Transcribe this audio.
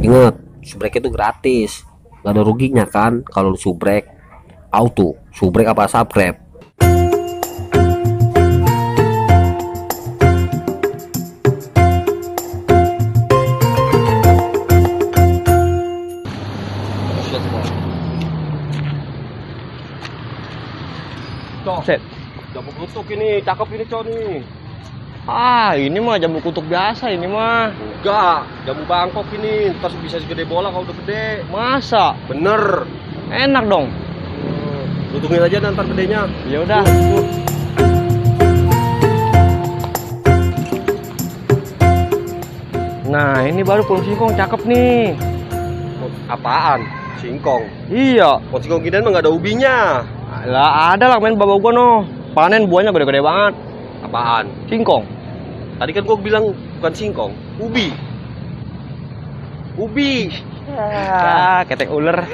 Ingat, subrek itu gratis, nggak ada ruginya kan kalau lu subrek. Auto subrek apa subscribe. Cok, Set. jambu kutuk ini, cakep ini cok nih. Ah, ini mah jambu kutuk biasa ini mah. Enggak, jambu Bangkok ini, ntar bisa segede bola kalau udah gede. Masa? Bener. Enak dong. Tutungin aja ntar gedenya. Ya udah. Nah, ini baru pohon singkong cakep nih. Apaan? Singkong. Iya. Pohon singkong ginian mah nggak ada ubinya. Lah ada lah main bawa gua no. Panen buahnya gede-gede banget. Apaan? Singkong. Tadi kan gua bilang bukan singkong, ubi. Ubi. Ah, ketek ular.